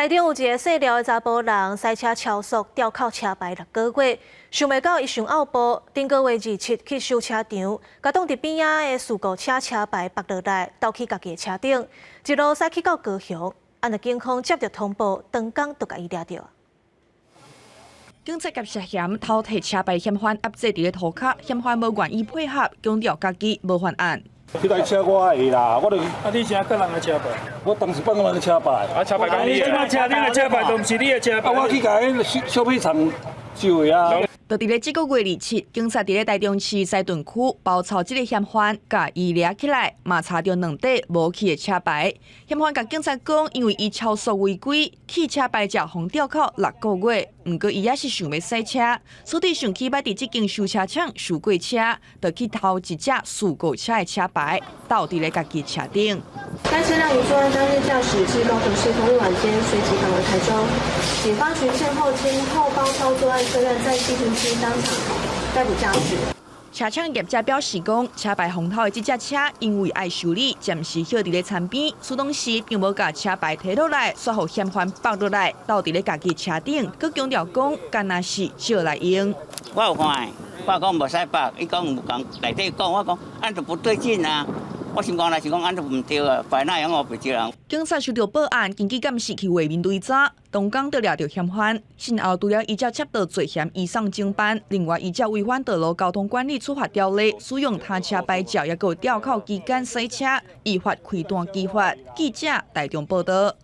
台中有一个細粒的查埔人，駛車超速，吊扣車牌6個月，想袂到伊傷拗步，頂個月27去修車場，共擋佇邊仔的事故車車牌縛落來，投去家己的車頂，一路駛去到高雄，按警方接到通報，當工就共伊掠著。警察共涉嫌偷提車牌嫌犯壓制佇咧塗跤，嫌犯無願意配合，強調家己無犯案。彼台車我的啦，我就啊，你車別人的車牌？我當時別人的車牌。啊，車牌講你的。你車頂的車牌都毋是你的車牌。啊，我去共彼修修理廠修的啊。就佇咧這個月27，警察佇咧台中市西屯區包抄這个嫌犯，共伊掠起來，嘛查著兩塊無去的車牌。嫌犯共警察講，因為伊超速違規，去車牌才予吊扣6個月。毋過伊也是想欲駛車，所以想起欲佇這間修車廠修過車，就去偷一隻事故車的車牌，倒佇咧家己車頂。該車輛於作案當日駕駛至高雄市同日晚間，隨即返回台中。警方循線後經後包抄作案車輛，在西屯區當場逮捕駕駛。車廠業者表示講，車牌予偷的這隻車因為愛修理，暫時歇佇咧田邊，所以當時並無共車牌提落來，煞予嫌犯縛落來，倒佇咧家己車頂，閣強調講，敢若是借來用。我有看，我講無使縛，伊講有講內底講，我講按就不對勁啊！我心肝內是講按就毋對啊，牌哪會用予別人？警察收到報案，根據監視器畫面追查，當工就掠著嫌犯。訊後除了依照窃盜罪嫌移送偵辦，另外依照違反道路交通管理處罰條例，使用他車牌照，抑閣有吊扣期間駛車，依法開單處罰。記者台中報道。